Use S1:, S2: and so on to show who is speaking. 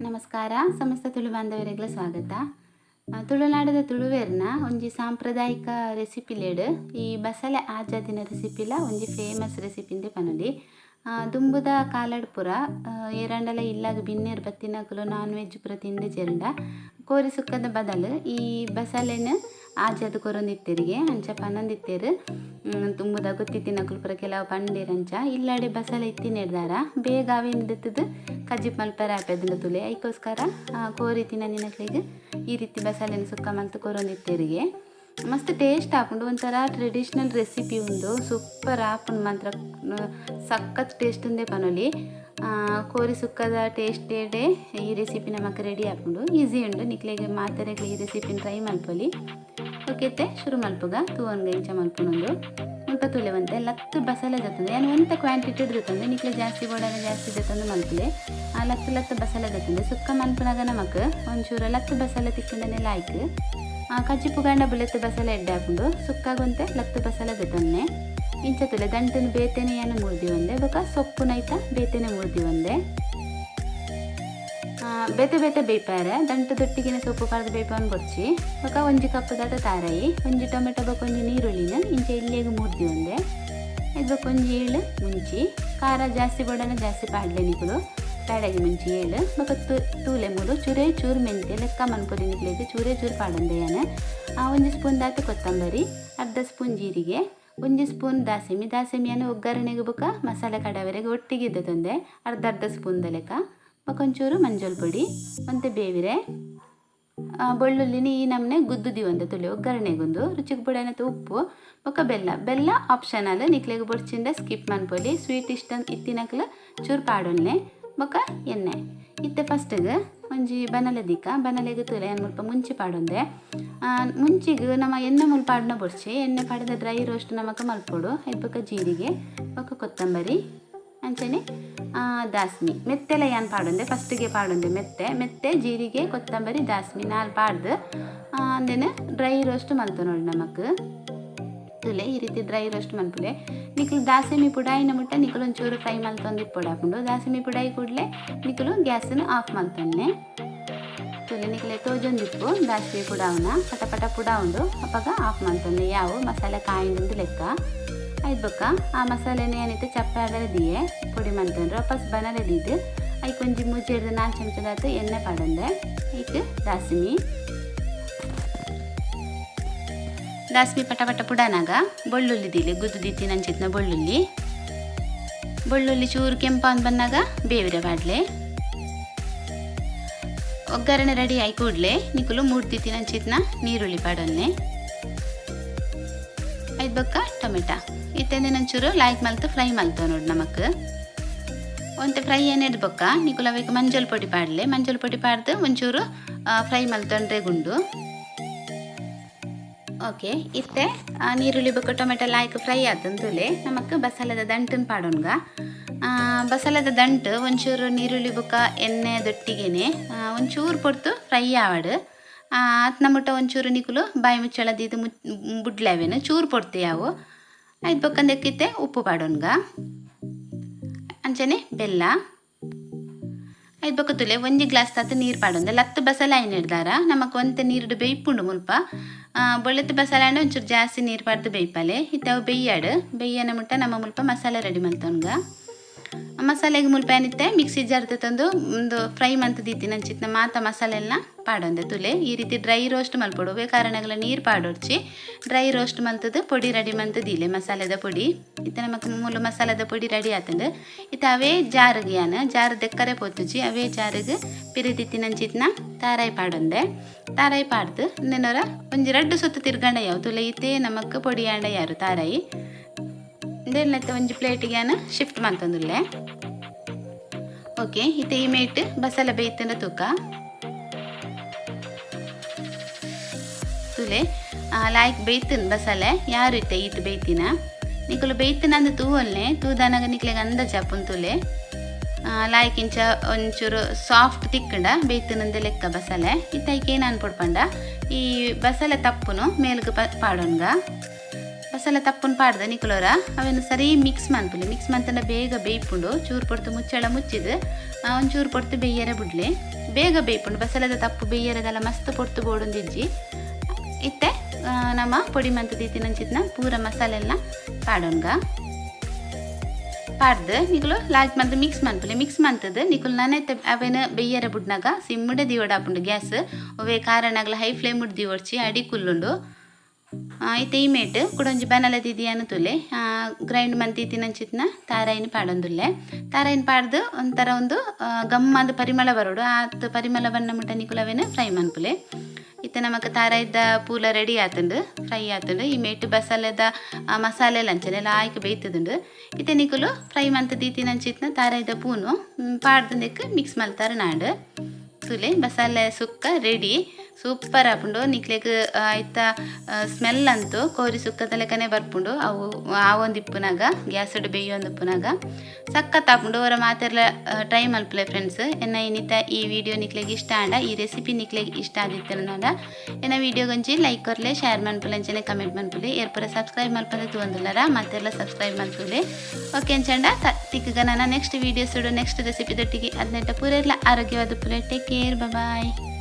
S1: ನಮಸ್ಕಾರ ಸಮಸ್ತ ತುಳು ಬಾಂಧವರಿಗಳ ಸ್ವಾಗತ. ತುಳುನಾಡದ ತುಳುವೆರ್ನ ಒಂಜಿ ಸಾಂಪ್ರದಾಯಿಕ ರೆಸಿಪಿ ಲೇಡು ಈ ಬಸಳೆ ಆಜಾದಿನ ರೆಸಿಪಿಲ ಒಂಜಿ ಫೇಮಸ್ ರೆಸಿಪಿಂದೆ ಪನೊಲಿ. ದುಂಬುದ ಕಾಲಡ್ ಪೂರ ಏರಾಂಡಲ ಇಲ್ಲಾಗ ಬಿನ್ನೆರ್ ಬತ್ತಿನಕುಲು ನಾನ್ ವೆಜ್ ಪೂರ ತಿಂದೆ ಚೆರಂಡ ಕೋರಿ ಸುಕ್ಕದ ಬದಲು ಈ ಬಸಳೆನ್ ಆಜಾದ್ ಕೊರೊಂದಿತ್ತೆರಿಗೆ ಅಂಚ ಪನೊಂದಿತ್ತೆರು. ದುಂಬುದ ಗೊತ್ತಿತ್ತಿನಕುಲು ಪೂರ ಕೆಲವು ಪಂಡೇರ್ ಅಂಚ ಇಲ್ಲಾಡೆ ಬಸಳೆ ಇತ್ತಿನೆಡ್ದಾರ ಬೇಗ ಅವೇನು ದೆತ್ತದು ಕಜ್ಜಿಪ್ ಮಲ್ಪರೆ ಆಪೆದಂಡ ತುಲೆ ಐಕೋಸ್ಕರ ಕೋರಿ ತಿನ್ನಂದಿನಕ್ಲೆಗ್ ಈ ರೀತಿ ಬಸಳೆನ್ ಸುಕ್ಕ ಮಲ್ತು ಕೊರೊಂದಿತ್ತೆರಿಗೆ. ಮಸ್ತ್ ಟೇಸ್ಟ್ ಆಪುಂಡು, ಒಂಥರ ಟ್ರೆಡಿಷ್ನಲ್ ರೆಸಿಪಿ ಉಂದು, ಸೂಪರ್ ಆಪುಂಡು ಮಾತ್ರ, ಸಖತ್ ಟೇಸ್ಟ್ ಉಂದೇ ಪನೊಲಿ. ಕೋರಿ ಸುಕ್ಕದ ಟೇಸ್ಟ್ ಏಡೆ ಈ ರೆಸಿಪಿ ನಮಕ್ ರೆಡಿ ಆಪುಂಡು. ಈಸಿ ಉಂಡು, ನಿಕ್ಲೆಗ್ ಮಾತೆರೆಗ್ಲ ಈ ರೆಸಿಪಿನ ಟ್ರೈ ಮಲ್ಪೊಲಿ. ಓಕೆ ಶುರು ಮಲ್ಪುಗ ತೂವೊನ್ಗ ಇಂಚ ಮಲ್ಪುನೊಂದು. ಮುಲ್ಪ ತುಲೆ ಒಂತೆ ಲತ್ತು ಬಸಳೆ ದತ್ತಂದು ಯಾನ್ ಒಂತೆ ಕ್ವಾಂಟಿಟಿ ದತ್ತಂದು, ನಿಕ್ಲೆ ಜಾಸ್ತಿ ಬೋಡಾಗ ಜಾಸ್ತಿ ದತ್ತಂದು ಮಲ್ಪುಲೆ. ಆ ಲತ್ತು ಲತ್ತು ಬಸಳೆ ದತ್ತಂದು ಸುಕ್ಕ ಮಲ್ಪುನಾಗ ನಮಕ್ ಒಂಚೂರು ಲತ್ತು ಬಸಳೆ ತಿಕ್ಕಂಡನೆ ಲಾಯ್ಕ್. ಕಜ್ಜಿಪು ಗಂಡ ಬುಲೆತ್ತು ಬಸಳೆ ಎಡ್ಡೆ ಆಪುಂಡು. ಸುಕ್ಕಾಗೊಂತೆ ಲತ್ತು ಬಸಳೆ ದತ್ತೊನ್ನೆ ಇಂಚ ತುಲೆ ದಂಟನ್ನು ಬೇತೆನೆ ಯಾನು ಮುರ್ದಿ ಒಂದೆ, ಬೊಕ ಸೊಪ್ಪು ನೈತ ಬೇತೆನೆ ಮುರ್ದಿ ಒಂದೆ. ಬೇತೆ ಬೇತೆ ಬೇಯ್ಪಾರೆ ದಂಟು ದೊಟ್ಟಿಗಿನ ಸೊಪ್ಪು ಪಾಡ್ದು ಬೇಯ್ಪಾನ್ ಬೊಡ್ಚಿ. ಬೊಕ ಒಂಜಿ ಕಪ್ಪುದಾದ ತಾರಾಯಿ, ಒಂಜಿ ಟೊಮೆಟೊ ಬೊಕ ಒಂಜಿ ನೀರುಳ್ಳಿನ ಇಂಚ ಇಲ್ಲೆಗ್ ಮುರ್ದಿ ಒಂದೆ. ಇದು ಬೊಕ ಒಂಜಿ ಏಳು ಮುಂಚಿ, ಖಾರ ಜಾಸ್ತಿ ಬೋಡನ ಜಾಸ್ತಿ ಪಾಡ್ಲೆ ನಿಕುಲು, ಬ್ಯಾಡಗಿ ಮುಂಚಿ ಏಳು. ಬೊಕ ತೂಲೆ ಮೂಲು ಚೂರೇ ಚೂರು ಮೆಂತೆ ಲೆಕ್ಕ ಮನ್ಪೊಲಿ ನಿಕ್ಲೆಗ್ ಚೂರೇ ಚೂರು ಪಾಡೊಂದೆ ಯಾನ್. ಒಂಜಿ ಸ್ಪೂನ್ ದಾತ್ ಕೊತ್ತಂಬರಿ, ಅರ್ಧ ಸ್ಪೂನ್ ಜೀರಿಗೆ, ಒಂಜಿ ಸ್ಪೂನ್ ದಾಸೆಮಿ. ದಾಸೆಮಿಯನ್ನು ಒಗ್ಗರಣೆಗೆ ಬೊಕ ಮಸಾಲೆ ಕಡವರೆಗೆ ಒಟ್ಟಿಗೆ ಇದ್ದತೊಂದೆ ಅರ್ಧ ಅರ್ಧ ಸ್ಪೂನ್ ದ ಲೆಕ್ಕ. ಬೊಕ ಒಂಚೂರು ಮಂಜಲ್ ಪೊಡಿ, ಒಂತೆ ಬೇವಿರೆ, ಬೆಳ್ಳುಳ್ಳಿನ ಈ ನಮೂನೆ ಗುದ್ದು ದಿವಂದೆ ತುಳಿ ಒಗ್ಗರಣೆಗೊಂದು. ರುಚಿಗೆ ಬೊಡಾಯಿನತ ಉಪ್ಪು ಬೊಕ ಬೆಲ್ಲ. ಬೆಲ್ಲ ಆಪ್ಷನಲ್, ನಿಕ್ಲೆಗ್ ಬೊಡ್ಚಿಂಡ ಸ್ಕಿಪ್ ಮನ್ಪೊಲಿ. ಸ್ವೀಟ್ ಇಷ್ಟ ಇತ್ತಿನಕ್ಲು ಚೂರು ಪಾಡೊನ್ನೆ. ಬೊಕ ಎಣ್ಣೆ. ಇತ್ತೆ ಫಸ್ಟಿಗೆ ಒಂಜಿ ಬನಲೆ ದಿಕ್ಕ ಬನಲೆಗ್ ತುಲೆ ಯಾನ್ ಮುಲ್ಪ ಮುಂಚಿ ಪಾಡೊಂದೆ. ಮುಂಚಿಗ್ ನಮ ಎಣ್ಣೆ ಮುಲ್ಪ ಪಾಡುನ ಬೊಡ್ಚಿ, ಎಣ್ಣೆ ಪಾಡದ ಡ್ರೈ ರೋಸ್ಟ್ ನಮಕ್ ಮಲ್ಪೊಡು. ಐತ್ ಬೊಕ ಜೀರಿಗೆ ಬೊಕ ಕೊತ್ತಂಬರಿ ಅಂಚನೆ ದಾಸ್ಮಿ ಮೆತ್ತೆಲ ಯಾನ್ ಪಾಡೊಂದೆ. ಫಸ್ಟಿಗೆ ಪಾಡೊಂದೆ ಮೆತ್ತೆ ಮೆತ್ತೆ ಜೀರಿಗೆ ಕೊತ್ತಂಬರಿ ದಾಸ್ಮಿ ನಾಲ್ ಪಾಡ್ದು ಅಂದೆನ್ ಡ್ರೈ ರೋಸ್ಟ್ ಮಲ್ತೊನೊಡು ನಮಕ್. ತುಲೆ ಈ ರೀತಿ ಡ್ರೈ ರೋಸ್ಟ್ ಮನ್ಪುಲೆ. ನಿಕುಲು ದಾಸೆಮಿ ಪುಡಾಯಿನ ಮುಟ್ಟ ನಿಕುಲು ಒಂಚೂರು ಫ್ರೈ ಮಲ್ತೊಂದು ಇಪ್ಪೊಡಾಪುಂಡು. ದಾಸೆಮಿ ಪುಡಾಯಿ ಕೂಡಲೇ ನಿಕುಲು ಗ್ಯಾಸನ್ನು ಆಫ್ ಮಲ್ತೊನ್ನೆ. ತುಲೆ ನಿಕುಲೆ ತೋಜೊಂದಿಪ್ಪು ದಾಸ್ಮಿ ಪುಡಾವುನ ಪಟ ಪಟ ಪುಡಾವುಂಡು ಅಪಗ ಆಫ್ ಮಲ್ತೊನ್ನೆ. ಯಾವು ಮಸಾಲೆ ಕಾಯಿಂದು ಲೆಕ್ಕ. ಐದು ಬೊಕ್ಕ ಆ ಮಸಾಲೆನ ಏನಿತ್ತು ಚಪ್ಪೆ ಆವೆರೆ ದಿಯೆ ಪೊಡಿ ಮಲ್ತೊಂಡ್ರು. ವಾಪಸ್ ಬನಲೆ ದೀದು ಐಕ್ ಒಂಜಿ ಮೂಜೆಡ್ದು 4 ಚಮಚದಾತ್ ಎಣ್ಣೆ ಪಾಡೊಂದೆ. ಐಕ್ ದಾಸ್ಮಿ ದಾಸ್ಮಿ ಪಟ ಪಟ ಪುಡಾನಾಗ ಬೆಳ್ಳುಳ್ಳಿ ದೀಲೆ ಗುದ್ದು ದೀತಿ ನಂಚಿತ್ನ ಬೆಳ್ಳುಳ್ಳಿ. ಬೆಳ್ಳುಳ್ಳಿ ಚೂರು ಕೆಂಪಾನ್ ಬಂದಾಗ ಬೇವಿರೆ ಪಾಡ್ಲೆ. ಒಗ್ಗರಣೆ ರೆಡಿ ಆಯಿ ಕೂಡಲೇ ನಿಕುಲು ಮೂರ್ದಿತ್ತಿ ನಂಚಿತ್ನ ನೀರುಳ್ಳಿ ಪಾಡೊನ್ನೆ. ಐದು ಬೊಕ್ಕ ಟೊಮೆಟೊ ಇತ್ತೆಂದಿನ ಒಂಚೂರು ಲಾಯ್ಕ್ ಮಲ್ತು ಫ್ರೈ ಮಲ್ತೊ ನೋಡು ನಮಕ್. ಒಂತೆ ಫ್ರೈ ಏನಿಡ್ ಬೊಕ್ಕ ನಿಕುಲು ಅವೇಕ್ ಮಂಜಲ್ ಪೊಡಿ ಪಾಡ್ಲೆ. ಮಂಜಲ್ ಪೊಡಿ ಪಾಡ್ದು ಒಂಚೂರು ಫ್ರೈ ಮಲ್ತೊಂಡ್ರೆ ಗುಂಡು. ಓಕೆ ಇತ್ತೆ ನೀರುಳ್ಳಿ ಬೊಕ್ಕ ಟೊಮೆಟೊ ಲಾಯ್ಕ್ ಫ್ರೈ ಆತಂತುಲೆ ನಮಕ್ ಬಸಳೆದ ದಂಟನ್ ಪಾಡೊನ್ಗ. ಬಸಳೆದ ದಂಟು ಒಂಚೂರು ನೀರುಳ್ಳಿ ಬೊಕ್ಕ ಎಣ್ಣೆ ದೊಟ್ಟಿಗೆನೆ ಒಂಚೂರು ಪೊರ್ತು ಫ್ರೈ ಆವಡು. ಆತ್ನ ಮುಟ್ಟ ಒಂಚೂರು ನಿಕುಲು ಬಾಯಿ ಮುಚ್ಚಳ ದೀದು ಬುಡ್ಲೆವೇನು ಚೂರು ಪೊರ್ತು ಯಾವು. ಐದು ಬೊಕ್ಕಂದಕ್ಕಿತ್ತೆ ಉಪ್ಪು ಪಾಡೊನ್ಗ, ಅಂಚನೆ ಬೆಲ್ಲ. ಐದು ಬೊಕ್ಕ ತುಲೆ ಒಂಜಿ ಗ್ಲಾಸ್ ತಾತ ನೀರು ಪಾಡೊಂದೆ. ಲತ್ತು ಬಸಳೆ ಐನಿಡ್ದಾರ ನಮಕ್ ಒಂತೆ ನೀರುಡು ಬೇಯ್ಪುಂಡು ಮುಲ್ಪ. ಬೊಳ್ಳೆತ್ತು ಬಸಳೆ ಅಂಡ ಒಂಚೂರು ಜಾಸ್ತಿ ನೀರು ಪಾಡ್ದು ಬೇಯ್ಪಾಲೆ. ಇತ್ತೆ ಅವು ಬೇಯ್ಯಾಡು ಬೇಯ್ಯನ ಮುಟ್ಟ ನಮ್ಮ ಮುಲ್ಪ ಮಸಾಲೆ ರೆಡಿ ಮಲ್ತೊನ್ಗ. ಮಸಾಲೆಗೆ ಮುಲ್ಪ ಏನಿತ್ತೆ ಮಿಕ್ಸಿ ಜಾರ್ ತಂದು ಒಂದು ಫ್ರೈ ಮಂತ್ ದೀತಿ ನಂಚಿತ್ನ ಮಾತ ಮಸಾಲೆ ಎಲ್ಲ ಪಾಡೊಂದೆ. ತುಲೆ ಈ ರೀತಿ ಡ್ರೈ ರೋಸ್ಟ್ ಮಲ್ಪೊಡು. ಕಾರಣಗಳ ನೀರು ಪಾಡೊಡ್ಚಿ ಡ್ರೈ ರೋಸ್ಟ್ ಮಲ್ತದ್ದು ಪೊಡಿ ರೆಡಿ ಮಂತದಿಲೆ ಮಸಾಲೆದ ಪೊಡಿ. ಇತ್ತೆ ನಮಕ್ ಮೂಲು ಮಸಾಲೆದ ಪೊಡಿ ರೆಡಿ ಆತಂದು. ಇತ್ತೆ ಅವೇ ಜಾರಿಗೆ ಯಾನ್ ಜಾರು ದೆಕ್ಕರೆ ಪೊತ್ತುಜಿ ಅವೇ ಜಾರಿಗೆ ಪಿರಿದಿತ್ತಿ ನಂಚಿತ್ನ ತಾರಾಯಿ ಪಾಡೊಂದೆ. ತಾರಾಯಿ ಪಾಡ್ದು ಇನ್ನೇನೋರ ಒಂಜಿ ರಡ್ಡು ಸುತ್ತು ತಿರ್ಗಂಡ ಯಾವು ತುಲೆ ಇತ್ತೆ ನಮಕ್ ಪೊಡಿ ಆಂಡ ಯಾರು ತಾರಾಯಿ ಇಂದೆಲ್ಲತ್ತೆ ಒಂಜಿ ಪ್ಲೇಟಿಗೆ ಯಾನ್ ಶಿಫ್ಟ್ ಮಂತೊಂದುಲ್ಲೆ. ಓಕೆ ಇತ್ತೆ ಈ ಮೇಟ್ ಬಸಳೆ ಬೇಯ್ತಂಡ ತೂಕ ತುಲೆ ಲಾಯ್ಕ್ ಬೇಯ್ತನ್ ಬಸಳೆ ಯಾರು ಇತ್ತೆ ಈತ್ ಬೇಯ್ತಿನ ನಿಕುಲು ಬೇಯ್ತನಂದು ತೂವೊಲ್ನೆ ತೂದಾನಾಗ ನಿಕ್ಲೆಗ್ ಅಂದಾಜ್ ಆಪುಂಡು. ತುಲೆ ಲಾಯ್ಕ್ ಇಂಚ ಒಂಚೂರು ಸಾಫ್ಟ್ ತಿಕ್ಕಂಡ ಬೇಯ್ತನಂದ ಲೆಕ್ಕ ಬಸಳೆ. ಇತ್ತೆ ಐಕ್ ಏನ್ ಅನ್ಪೊಡ್ಪಂಡ ಈ ಬಸಳೆ ತಪ್ಪುನು ಮೇಲ್ಗ್ ಪಾಡೊನ್ಗ. ಬಸಲೆ ತಪ್ಪುನ್ ಪಾಡ್ದ್ ನಿಕುಲೊರ ಅವೆನ್ ಸರಿ ಮಿಕ್ಸ್ ಮನ್ಪುಲೆ. ಮಿಕ್ಸ್ ಮಂತಂಡ ಬೇಗ ಬೇಯ್ಪುಂಡು. ಚೂರು ಪೊರ್ತು ಮುಚ್ಚಳ ಮುಚ್ಚಿದ್ ಒಂಚೂರು ಪೊರ್ತು ಬೇಯ್ಯರೆ ಬುಡ್ಲೆ. ಬೇಗ ಬೇಯ್ಪುಂಡು. ಬಸಲೆದ ತಪ್ಪು ಬೇಯ್ಯರೆದಲ್ಲ ಮಸ್ತ್ ಪೊರ್ತು ಬೋಡುಂದಿಜ್ಜಿ. ಇತ್ತೆ ನಮ ಪೊಡಿ ಮಂತ್ ದೀತಿನಂಚಿತ್ನ ಪೂರ ಮಸಾಲೆಲ್ನ ಪಾಡೊನ್ಗ. ಪಾಡ್ದ್ ನಿಕುಲು ಲಾಯ್ಕ್ ಮಂತ್ ಮಿಕ್ಸ್ ಮನ್ಪುಲೆ. ಮಿಕ್ಸ್ ಮಂತುದು ನಿಕುಲು ನನ ಅವೆನ್ ಬೆಯ್ಯರೆ ಬುಡ್ನಗ ಸಿಮ್ಮುಡೆ ದೀವೊಡಾಪುಂಡು ಗ್ಯಾಸ್. ಒವ್ವೇ ಕಾರಣಗ್ಲ ಹೈ ಫ್ಲೇಮ್ ದೀವೊಡ್ಚಿ, ಅಡಿ ಕುಲ್ಲುಂಡು. ಇತ್ತೆ ಈ ಮೇಟ್ ಕುಡೊಂಜಿ ಬನಲೆ ದೀದಿಯಾನು ತೂಲೆ. ಗ್ರೈಂಡ್ ಮಂತಿತ್ತಿನಂಚಿತ್ನ ತಾರಾಯಿನ ಪಾಡೊಂದುಲ್ಲೆ. ತಾರಾಯಿನ ಪಾಡ್ದು ಒಂಥರ ಒಂದು ಗಮ್ಮದ ಪರಿಮಳ ಬರೋಡು. ಆತ್ ಪರಿಮಳ ಬಣ್ಣ ಮುಟ್ಟ ನಿಕುಲು ಅವೆನ್ ಫ್ರೈ ಮನ್ಪುಲೆ. ಇತ್ತೆ ನಮಕ್ ತಾರಾಯಿದ ಪೂಲ ರೆಡಿ ಆತುಂಡು, ಫ್ರೈ ಆತುಂಡು. ಈ ಮೇಟ್ ಬಸಲೆದ ಮಸಾಲೆ ಲಂಚನೆ ಲಾಯ್ಕ್ ಬೇಯ್ತದುಂಡು. ಇತ್ತೆ ನಿಕುಲು ಫ್ರೈ ಮಂತ್ ದೀತಿನಂಚಿತ್ನ ತಾರಾಯಿದ ಪೂನು ಪಾಡ್ದು ಮಿಕ್ಸ್ ಮಲ್ತಾರ ನಾಡು. ತೂಲೆ ಬಸಲೆ ಸುಕ್ಕ ರೆಡಿ. ಸೂಪರ್ ಆಪುಂಡು. ನಿಕ್ಲೆಗ್ ಐತ ಸ್ಮೆಲ್ ಅಂತೂ ಕೋರಿ ಸುಕ್ಕದ ಲೆಕ್ಕನೆ ಬರ್ಪುಂಡು. ಅವು ಆವೊಂದಿಪ್ಪುನಾಗ ಗ್ಯಾಸ್ಡ್ ಬೇಯೊಂದಿಪ್ಪುನಾಗ ಸಖತ್ ಆಪುಂಡು. ಅವರ ಮಾತೆರ್ಲ ಟ್ರೈ ಮಲ್ಪುಲೆ ಫ್ರೆಂಡ್ಸ್. ಎನ್ನ ಇನ್ನಿತ ಈ ವಿಡಿಯೋ ನಿಕ್ಲೆಗ್ ಇಷ್ಟ ಆಂಡ, ಈ ರೆಸಿಪಿ ನಿಕ್ಲೆಗ್ ಇಷ್ಟ ಆದಿತ್ತನಾಂಡ ಎನ್ನ ವಿಡಿಯೋಗೊಂಜಿ ಲೈಕ್ ಕೊರ್ಲೆ, ಶೇರ್ ಮನ್ಪುಲೆ, ಅಂಚನೆ ಕಮೆಂಟ್ ಮನ್ಪುಲೆ. ಏರ್ಪುರ ಸಬ್ಸ್ಕ್ರೈಬ್ ಮಲ್ಪಂದೆ ತೂವೊಂದುಲ್ಲರ ಮಾತೆರ್ಲ ಸಬ್ಸ್ಕ್ರೈಬ್ ಮಲ್ಪುಲೆ. ಓಕೆ ಅಂಚಂಡ ತಿಕ್ಕಗ ನನ್ನ ನೆಕ್ಸ್ಟ್ ವೀಡಿಯೋಸ್ ನೆಕ್ಸ್ಟ್ ರೆಸಿಪಿ ದೊಟ್ಟಿಗೆ. ಅದ್ನೆಟ್ಟ ಪೂರೆರ್ಲ ಆರೋಗ್ಯವಾದ ಪುಲೆ. Take care, bye.